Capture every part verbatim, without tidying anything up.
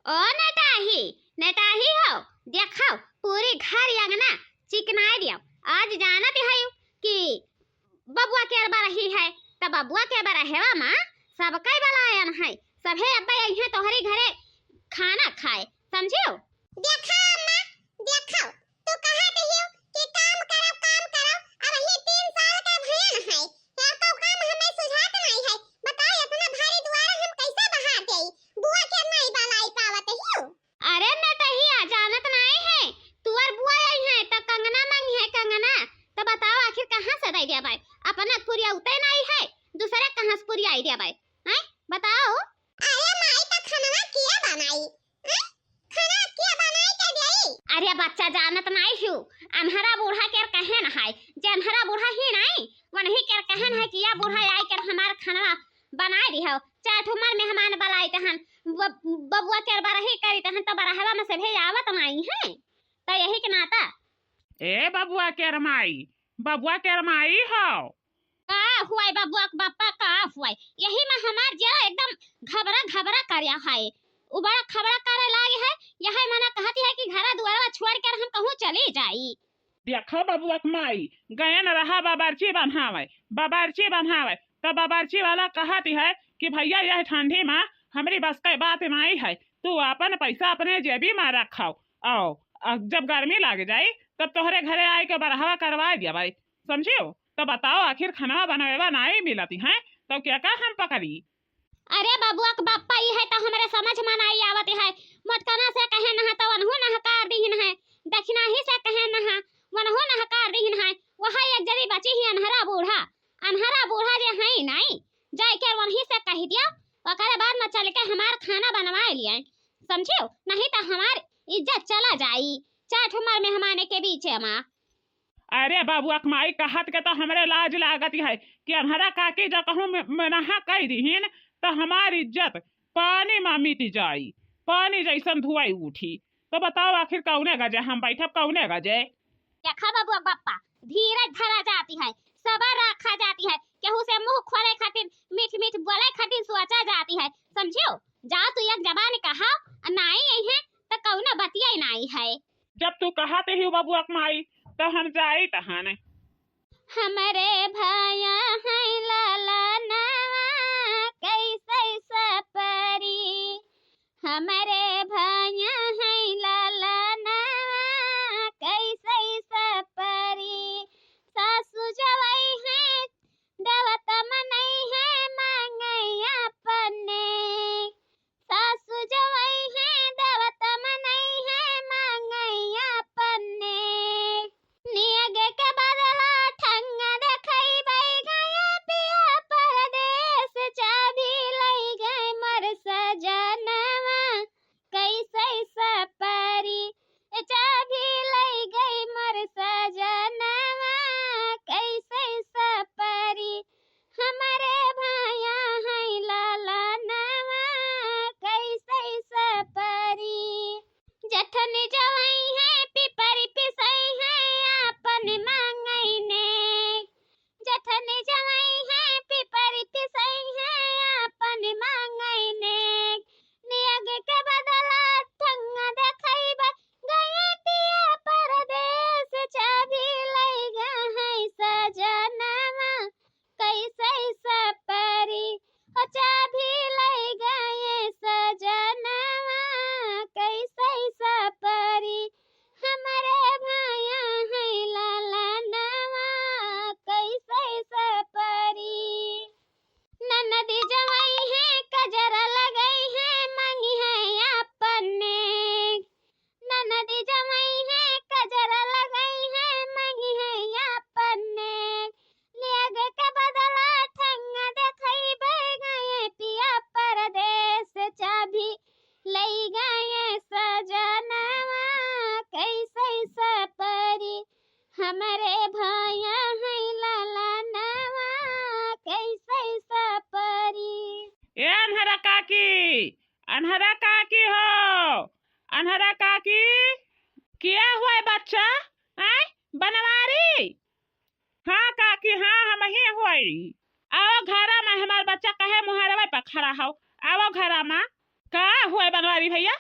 ओ नेटाही, नेटाही हो, देखो, पूरी घर अंगना चिकनाए दियो। आज जानत हयो कि बबुआ केर बरही है, त बबुआ के बरहेवा मा सबके बलायन है, सभे अब्बे अइहें तोहरी घरे खाना खाए, समझियो? देखा अम्मा, देखा, तू कहत हियो कि काम करो, काम करो, अब ये तीन साल के भयन है, यार तो काम हमें सुझात नहीं है। बताओ, इतना भारी दुआरा हम कैसे बहार देई? बुआ के नहीं बलाई पावत हियो। अरे नेटहिया, जानत नहीं है, तुअर बुआ आई है त कंगना मांगी है, कंगना। त बताओ, आखिर कहाँ से दे दिया भाई? अपना पुरिया उते नहीं है, दूसरे कहाँ से पुरिया आई दिया भाई? हैं? बताओ। अरे माई, त खनवा किया बनाई? हैं? खाना के बनाए के देई? अरे बच्चा, जानत नाई हू, अन्हरा बूढ़ा केर कहेन है, जे अन्हरा बूढ़ा ही नाई, वनही केर कहेन है कि या बूढ़ा आई केर हमार खाना बनाए दिहो, चार ठो हमार मेहमान बलाई तहन, ब-, बबुआ केर बरही करी तहन, त बरहवा में से भी आवत नाई है, त यही के नाता। ए बबुआ केर माई, बबुआ केर माई हो। का हुआई बबुआ के बापा, का हुआई? यही में हमार जिया एकदम घबरा घबरा करया है। उ बड़ा खबरा करे लागे है, यही मना कहती है कि घरा दुआरवा छोड़ कर हम कहूँ चली जाई। देखो बबुआ के माई, गयन रहा बाबरची बन्हावे, बाबरची बन्हावे। त बाबरची वाला कहती है कि भैया यह ठंडी में हमरी बस के बात नाई है, तू अपन पैसा अपने जेबी में रखाओ। आओ, अ, जब गर्मी लाग जाई तब तोहरे घरे आए के बरहवा करवा दिया भाई, समझियो? त बताओ, आखिर खनवा बनवेवा नाई मिलती हैं, तब क्या का हम पकड़ी? अरे बबुआ के बापा, ई है त हमरे समझ में नाई आवत है। मोटकना से कहे नहा त वनहु नहकार दीहिन है, दक्षिणाही से कहे नहा, वनहु नहकार दीहिन है। वह एक जनी बची ही अन्हरा बूढ़ा, अन्हरा बूढ़ा जे है नाई, जाए के वनही से कह दिया, ओकरे बाद में चल के हमार खाना बनवाए लिया, समझियो? नहीं त हमार इज्जत चला जाई, चार ठो हमार मेहमान के बीच में। अरे बबुआ के माई, कहत के त हमरे लाज लागत है कि अन्हरा काकी जो कहूँ म-, मनाहा कह दीहिन त हमार इज्जत पानी में मिट जाई, पानी जैसन धुआई उठी। त बताओ आखिर कौने गजे हम बैठब, कौने गजे? देखा बबुआ के बापा, धीरज धरा जाती है, सबर रखा जाती है, केहू से मुँह खोले खातिर, मीठ मीठ बोले खातिर सोचा जाती है, समझियो? जाओ तू एक जबान कहा, नाई आई है त कौनो बतिया नाई है। जब तू कहत ही बबुआ के माई, त हम जाई तहन। हमरे भैया है लाला नवा, कैसे सपरी। हमरे भैया है लाला नवा, कैसे सपरी। सासु जवई है, देवता मनई है, मांगई अपने। सासु जवई है, देवता मनई है, मांगई अपने। नियग के बदला ठंग देखई बई गए पिया परदेस, चाभी लई गए मोर सजनवा, कैसे सपरी। ए चाभी लई गई मोर सजनवा, कैसे सपरी। हमरे भैया है लाला नवा, कैसे सपरी। जठन जवई है पिपरी पिसई है, आपन मांगई ने। जठन जवई है पिपरी पिसई है, आपन मांगई ने। नियग के बदला ठंग देखई बा, गए पिया परदेस, चाभी लई गए है सजनवा, कैसे सपरी। ओ चाभी लई गए सजनवा, कैसे सपरी। हमरे भैया है लाला नवा, कैसे सपरी। ननदी जवई है, कजरा लगई है, मांगी है आपने। ननदी जवई है, कजरा लगई है, मांगी है आपने। नियग के बदला ठंग देखई बई गए पिया परदेस, चाभी लई गए सजनवा, कैसे सपरी। हमरे भैया है लाला नवा, कैसे सपरी। ए अन्हरा काकी, अन्हरा काकी हो, अन्हरा काकी। किया हुआ है बच्चा? आय, बनवारी? हाँ काकी, हाँ, हम ही हुई। आओ घरा में, हमार बच्चा कहे मुहरवे पर खड़ा हो। आओ घरा में। का हुआ बनवारी भैया?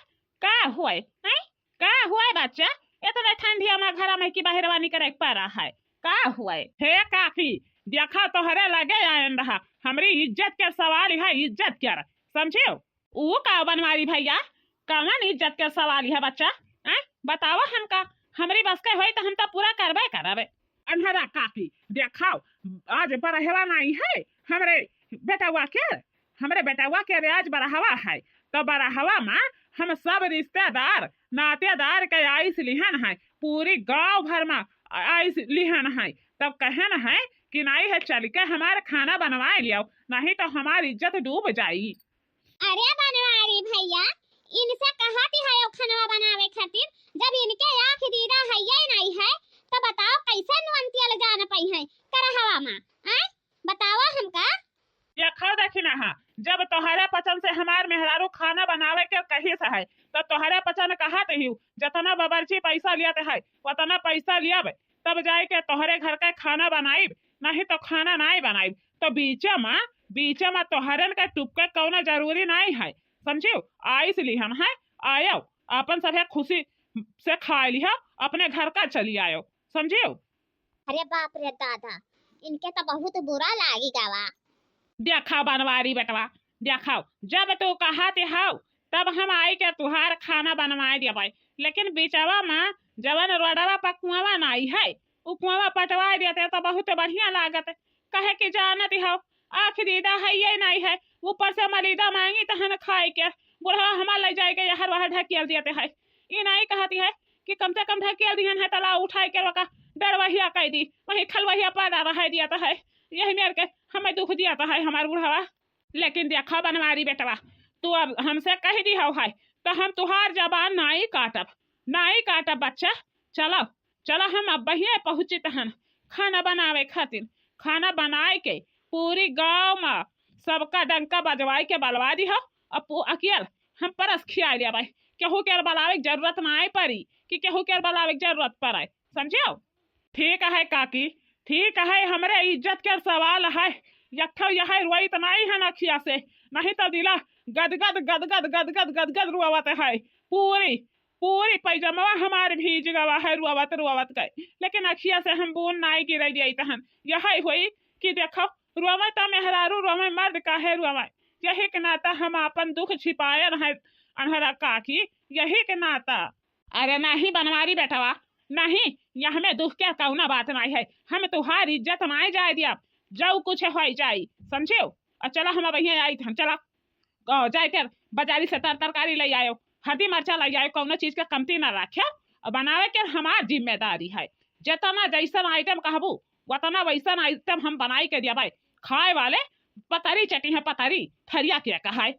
का हुए, हैं? का हुए बच्चा? इतने ठंडिया मा घरा मा कि बहरवा निकरे के परा है? का हुए? हे काकी, देखा तोहरे लगे आयन रहा, हमरी इज्जत के सवाल है, इज्जत के, समझियो? ऊ का बनवारी भैया, कवन इज्जत के सवाल है बच्चा? हैं? बतावा हमका, हमरी बस के होई त हम त पूरा करबे करबे। अनहरा काकी, देखाओ, आज बरहवा नाई है हमरे बेटवा के, हमरे बेटवा के रे आज बरहवा है, तो बरहवा मा हम सब रिश्तेदार नातेदार के आइस लिहन है, पूरी गांव भर मा आइस लिहन है, तब कहन है कि नाई है चल के हमार खाना बनवाए लियाओ, नहीं तो हमार इज्जत डूब जाई। अरे बनवारी भैया, इनसे कहत है ओ खनवा बनावे खातिर, जब इनके आँख दीदा हइये नाई है, तो बताओ कैसे नून तेल जान पई है करहवा मा, आय? बतावा हमका। देखा देखी ना, हाँ, जब तोहरे पचन से हमार मेहरारू खाना बनावे के कहिस है, तो तोहरे पचन कहत ही, जतना बबरची पैसा लियत है, वतना पैसा लियब, तब जाए के तोहरे घर के खाना बनाइब, नहीं तो खाना नाई बनाइब। तो बीचे मा, बीचे मा तोहरन के टुपके कौनो जरूरी नाई है, समझियो? आइस लिहन है, आयो, अपन सभे खुशी से खाए लिहा, अपने घर का चली आयो, समझियो? अरे बाप रे दादा, इनके तो बहुत बुरा लागी गवा। देखा बनवारी बेटवा, देखा, जब तू कहत हौ, तब हम आई के तुहार खाना बनवाए देबै, लेकिन बिचवा मा जवन रोडवा पर कुआवा नाई है, उ कुआवा पटवाए देते तो बहुत बढ़िया लागत। कहे कि जानत हौ, आँख दीदा हइये नाई है, ऊपर से मलीदा मांगी तहन खाए के, बुढ़वा हमार ले जाए के यहर वहर ढकेल देते है। ई नाई कहती है कि कम से कम ढकेल दिहन है, तला उठाए के ओका डरवहिया कह दी, वही खलवहिया पैदा रह दिया तो है, यही मेर के हमें दुख दिया तो है हमार बुढ़वा। लेकिन देखा बनवारी बेटवा, तू अब हमसे कह दी हौ है, तो हम तुहार जबान नाई काटब, नाई काटब बच्चा। चलो, चलो, हम अब बहिए पहुँचित हन खाना बनावे खातिर। खाना बनाए के पूरी गाँव मा सबका डंका बजवाए के बलवा दी हो। अब पू-, अकियल हम परस खियाए लेबै, केहू के बलावे के जरूरत नाई पड़ी कि केहू के बलावे के जरूरत पड़े, समझियो? ठीक है काकी, ठीक है, हमरे इज्जत के सवाल है। यक्खा यह रोइत नाई है अखिया से, नहीं तो दिला गदगद, गदगद, गदगद, गदगद रोवत है। पूरी, पूरी पैजमवा हमार भीज गवा है रोवत, रोवत के। लेकिन अखिया से हम बून नाई गिरे दिए तहन। यही होई कि देखो, रोवे तो मेहरारू रोवे, मर्द काहे रोवे? यही के नाता हम आपन दुख छिपाए रहे अनहरा काकी, यही के नाता। अरे नहीं बनवारी बेटवा, नहीं, यह में दुख के कौनो बात नहीं है। हम तुहार इज्जत नाई जाए दिया, जो कुछ होई जाई, समझियो? और चला हम अब यहाँ आई थन, चला। अ, जाए के बाजारी से तर-, तरकारी ले आयो, हरदी मरचा ले आयो, कौनो चीज के कमती ना रखे। और बनावे के हमार जिम्मेदारी है, जितना जैसन आइटम कहबू, उतना वैसन आइटम हम बनाई के देबै। खाए वाले पतरी चटी है, पतरी थरिया के कहाए।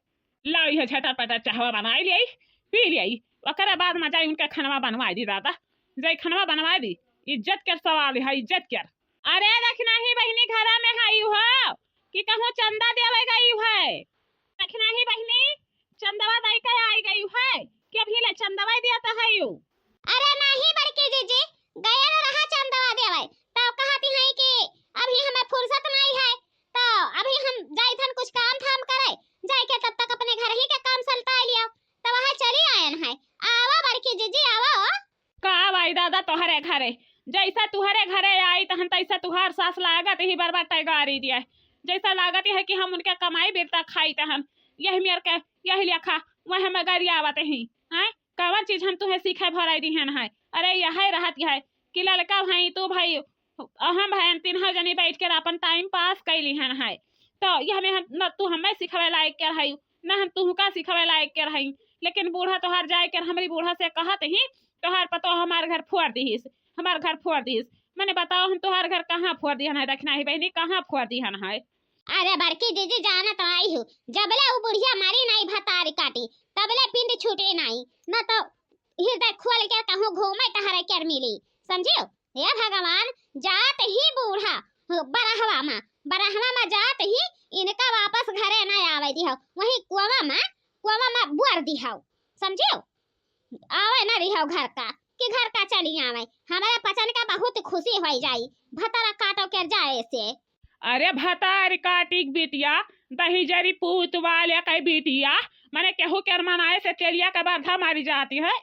लाओ, इहे झटर पटर चाहवा बनाई लियाई, पी लियाई, ओकरे बाद में जाई उनके खनवा बनवाई दी दादा, जाई खनवा बनवाई दी। इज्जत के सवाल है, इज्जत के। अरे दखिनही बहिनी घरा में हई हो कि कहूँ चंदा देवे गई है? दखिनही बहिनी चंदवा दई के आई गई है कि अभी ले चंदवा दिया तो है यू? अरे नहीं बड़की जीजी, गयल रहा चंदवा देवे, तो कहती है कि अभी हमें फुर्सत नहीं है, तो अभी हम जाई थन कुछ काम धाम करे, जाई के तब तक अपने घर ही के काम सलटाए लियो, तो वह चली आयन है। आवा बड़की जीजी, आवा। का भाई दादा तोहरे घरे, जैसा तुहरे घरे आई तहन तैसा तुहार सास लागत ही बरबाटे गारी दिए, जैसा लागत है कि हम उनके कमाई बिरता खाई तहन, यही मेर के, यही लेखा वह में गरियावत ही। हैं? कवन चीज हम तुहे सीखे भराई दिहन है? अरे यह रहत है कि ललका भाई, तू भाई, हम भाई, तीनों जनी बैठ के अपन टाइम पास कैली हन है। तो यह में हम, न तू हमें सिखावे लायक के रही, न हम तुहका सिखावे लायक के रही। लेकिन बूढ़ा तोहार जाए के हमरी बूढ़ा से कहत ही तोहार पतो हमार घर फोड़ दिहिस, हमार घर फोड़ दिहिस। मैंने बताओ, हम तोहार घर कहाँ फोड़ दिहन है? दखिनही बहिनी, कहाँ फोड़ दिहन है? अरे बड़की जीजी, जानत आई हूँ, जबले उ बुढ़िया मरी नाई भतारी काटी, तबले पिंड छूटे नाई, न तो हृदय खोल के कहूँ घूमे टहरे के मिली, समझियो? हे भगवान, जात ही बूढ़ा बरहवा मा, बरहवा मा जात ही इनका वापस घरे न आवे दिहो, वही कुआवा मा, कुआवा मा बुआर दिहो, समझियो? आवे न रिहो घर का, कि घर का चली आवे। हमारे पचन का बहुत खुशी होई जाई भतारा काटो के जाए से। अरे भतार काटी के बिटिया, दही जरी पूत वाले के बिटिया, मने केहू के अरमानाए से तेलिया का बरधा मारी जाती है।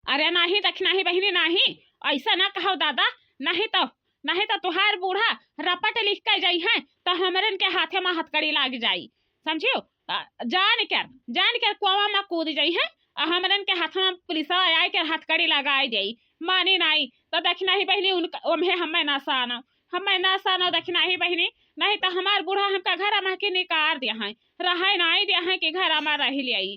अरे नाही दखिनही बहिनी नाही, ऐसा ना कहो दादा, नहीं तो, नहीं तो तुहार बूढ़ा रपट लिख के जइहैं तो हमरन के हाथे मा हथकड़ी लाग जाई, समझियो? आ, जान कर, जान कर कुआवा मा कूद जइहैं, आ हमरन के हाथ मा पुलिसवा आए के हथकड़ी लगाए जाई। मानी नाही तो दखिनही बहिनी उनका, ओम्हे हमें ना सानो, हमें ना सानो दखिनही बहिनी, नहीं तो हमार बूढ़ा हमका घर मा के निकार दिया है, रहे नाही दिया है कि घर मा रह लियाई।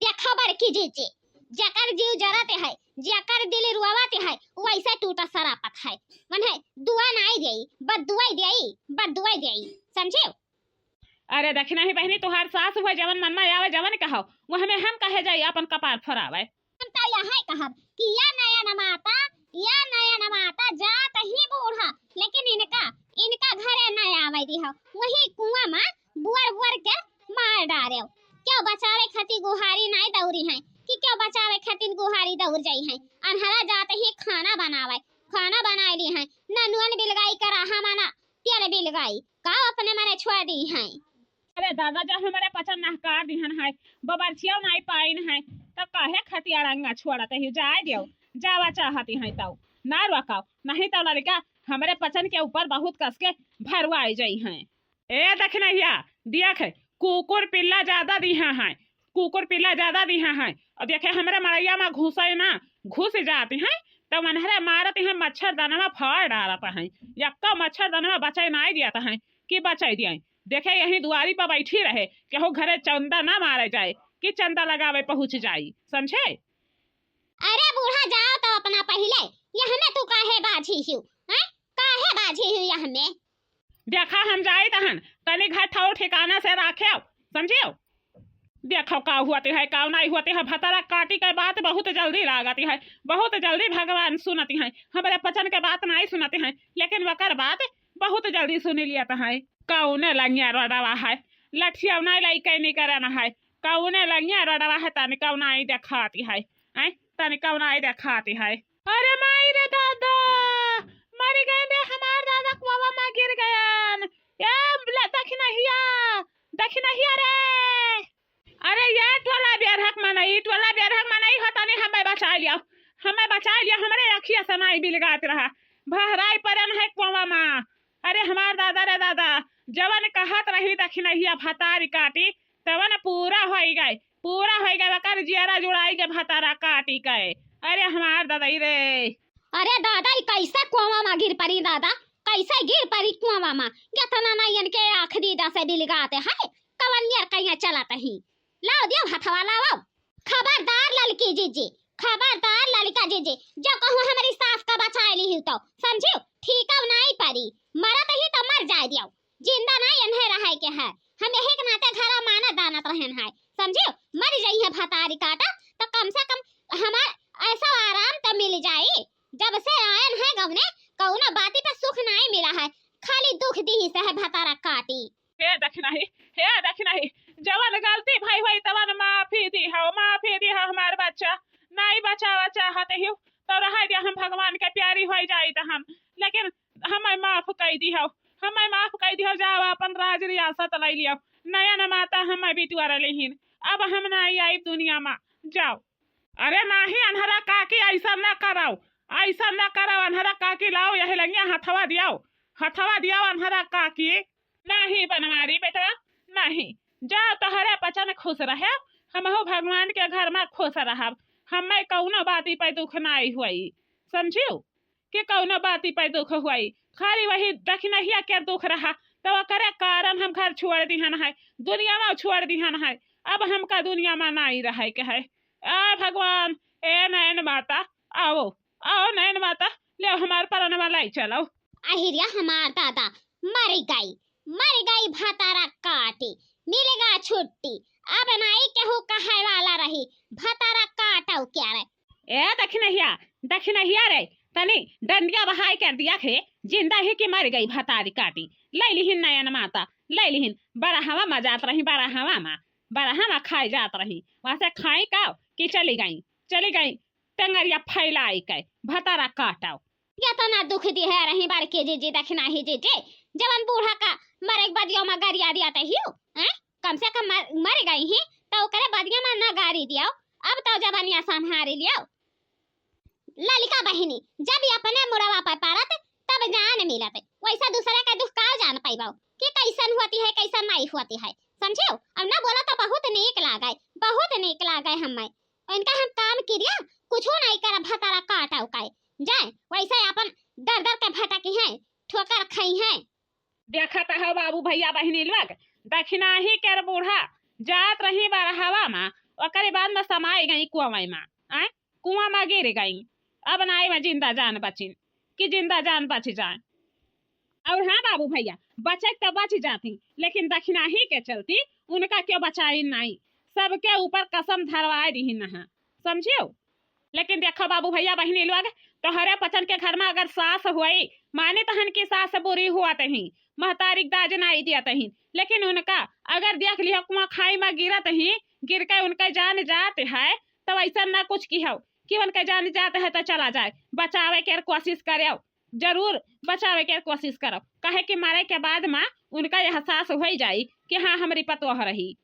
देखा बड़की जीजी, जेकर जीव जरत है, जेकर दिल रोवत है, वैसे टूटा सरापत है। मने दुआ नाही देई, बददुआई देई, बददुआई देई, समझियो? अरे दखिनही बहिनी, तुहार सास हुआ जवन मन मा आवे, जवन कहो, वो हमें हम कहे जाई, अपन कपार फोरावे। हम तो यही कहब कि या नयन माता, या नयन माता, जात ही बूढ़ा, लेकिन इनका, इनका घरे न आवे दिहो, वही कुआं मा बुअर बुअर के मार डारेव। क्यों बचावे खातिर गुहारी नाही दौरी हैं कि क्यों बचावे खातिर गुहारी दौर जाई हैं। अन्हरा जात ही खाना बनावे, खाना बनाए ली हैं, न नून बिलगाई करा, हम ना तेल बिलगाई, का अपने मने छोड़ दी हैं। अरे दादा, जब हमरे पचन नहकार दिहन है, बबरछिया नाही पाइन है, तब काहे खातिर अड़ंगा छोड़त ही? जाए दियो, जावा चाहती हैं तौ ना रोकाओ, नहीं तो लड़का हमरे पचन के ऊपर बहुत कस के भरवाई जाई हैं। ए दखिनहिया, दिया खे, कुकुर पिल्ला ज्यादा दिहा हैं, कुकुर पिल्ला ज्यादा दिहा हैं। और देखे हमरे मड़ैया मा घुसे ना, घुस जाती हैं, तब अन्हरे मारत हैं, मच्छर दनवा फाड़ डालत हैं, यक्का मच्छर दनवा बचे नाही दियत हैं कि बचे दिए। देखे यही दुआरी पर बैठी रहे, केहू घरे चंदा ना मारे जाए कि चंदा लगावे पहुँच जाई, समझे? अरे बूढ़ा, जाओ तो अपना पहिले, यह में तू काहे बाझी हियो, हैं? काहे बाझी हियो यह में? देखा हम जाइत हन, तनी घर ठाउर ठिकाना से राखेव, समझियो? देखो का हुअत है, का नाही हुअत है, भतरा काटी के बात बहुत जल्दी लागत है, बहुत जल्दी भगवान सुनती हैं, हमरे पचन के बात नाही सुनती हैं, लेकिन वकर बात बहुत जल्दी सुनी लियत हैं। कौने लंगिया रोडवा है, लठिया नाही लइके निकरन है, कौने लंगिया रोडवा है, तनी कौन आई देखाती है, हैं? तनी कौन आई देखाती है। अरे माई रे दादा, मरि गए रे हमार दादा, कुआवा मा गिर गयन। ए ल-, दखिनहिया, दखिनहिया रे। अरे ये टोला बेरहक मनई, टोला बेरहक मनई हो, तनी हमें बचाइ लिया, हमें बचाइ लिया, हमरे अखिया से नाही बिलगात रहा, भहराई परन है कुआवा मा। अरे हमार दादा रे दादा, जवन कहत रही दखिनहिया भतारी काटी, तवन पूरा होई गए, पूरा होई गए, वकर जियरा जुड़ाई के भतारा काटी के। अरे हमार ददई रे। अरे दादा, ई कैसे कुआवा मा गिर परी दादा, कैसे गिर परी कुआवा मा? केतना नयन के आँख दीदा से बिलगाते है, कवन नियर कहिया चलत ही। लाओ दियो हथवा लाओ। खबरदार ललकी जीजी, खबरदार ललका जीजी, जो कहूँ हमरी सास का बचाए ली तो, समझियो? ठीकव नाही परी, मरत ही तो मर जाए दियो, जिंदा नाही एन्हे रहे के है। हम यही के नाते घरा माना दानत रहन है, समझियो? मर जाई है भतारी काटा, तो कम से कम हमार ऐसा आराम तो मिल जाई। जब से आयन है गवने, कौनो बाती पे सुख नाही मिला है, खाली दुख दी से है भतारा काटी। हे दखिनही, हे दखिनही, जवन गलती भई होई तवन माफी दिहो, माफी दिहो हमार बच्चा। नाही बचावा चाहत हियो, तो रह दिया, हम भगवान के प्यारी होई जाई त हम, लेकिन हमें माफ कई दिहो, हमें माफ कई दिहो, जाओ अपन राज रियासत लई लियो। नयन माता हमें बिटुआ रहलिहिन, अब हम नाही आइब दुनिया मा, जाओ। अरे नाही अन्हरा काकी, ऐसा न कराओ, ऐसा न कराओ अन्हरा काकी, लाओ यही लंगिया हथवा दियाओ, हथवा दियाओ अन्हरा काकी। नाही बनवारी बेटवा, नाही, जा तोहरे पचन खुश रहे, हमहू भगवान के घर मा खुश रहब, हमें कौनो बाती पे दुख नाही हुई, समझियो? कि कौनो बाती पे दुख हुई, खाली वही दखिनहिया के दुख रहा, तो ओकरे कारण हम घर छोड़ दिहन है, दुनिया मा छोड़ दिहन है। अब हमका दुनिया मा नाही रहे के है। ए भगवान, ए नयन माता, आओ, आओ नयन माता, ले हमार परनवा लाई चलो। अहिरिया हमार दादा, मर गई, मर गई भतारा काटी, मिल गा छुट्टी, अब नाही केहू कहे वाला रही, भतारा काटो क्या रे। ए दखिनहिया, दखिनहिया रे, तनी डंडिया बहाई कर दिया खे, जिंदा ही कि मर गई भतारी काटी। लई लिहिन नयन माता, लई लिहिन, बरहवा मा जात रही, बरहवा मा, बरहवा खाए जात रही, वहाँ से खाई का कि चली गई, चली गई टंगरिया फैलाई के, भतारा काटो। केतना दुख दिहे रही बड़की जीजी, दखिनही जीजी, जवन बूढ़ा का मरे के बदियो मा गरिया दिया तहियो, हैं? कम से कम मर, मर गई ही, तो ओकरे बदिया में ना गारी दियो, अब तो जबनिया संभारी लियो। ललिका बहिनी, जब ये अपने मुड़वा पर पड़त, तब जान मिलत, वैसा दूसरे का दुख का जान पैबो कि कैसन होती है, कैसन नहीं होती है, समझियो? अब ना बोला तो बहुत नीक लागे, बहुत नीक लागे हमें। इनका हम काम किरिया कुछो नहीं करब, भतारा काट उकाए जाए, वैसे अपन दर दर के भटकी हैं, ठोकर खाई हैं। देखत हो बाबू भैया बहिनी लोग, दखिनाही के बूढ़ा जात रही बरहवा मा, ओकरे बाद में समाई गई कुआं मा, आय, कुआं मा गिर गई। अब नाई में जिंदा जान बचिन कि जिंदा जान बच जाए। और हाँ बाबू भैया, बचे तो बच जाती, लेकिन दखिनाही के चलती उनका क्यों बचाई नाई, सबके ऊपर कसम धरवाए दीहिन है, समझियो? लेकिन देखो बाबू भैया बहिनी लोग, तोहरे पचन के घर में अगर सास होई, माने तहन की सास बुरी हुआ तही, महतारी के दाज नाई दिया तही, लेकिन उनका अगर देख लियो कुआं खाई में गिरत ही, गिर के उनके जान जात है, तब ऐसा ना कुछ किहो कि उनके जान जात है तो चला जाए, बचावे के कोशिश करो, जरूर बचावे के कोशिश करो, काहे कि मरे के बाद में उनका एहसास हो जाई कि हाँ, हमरी पतोह रही।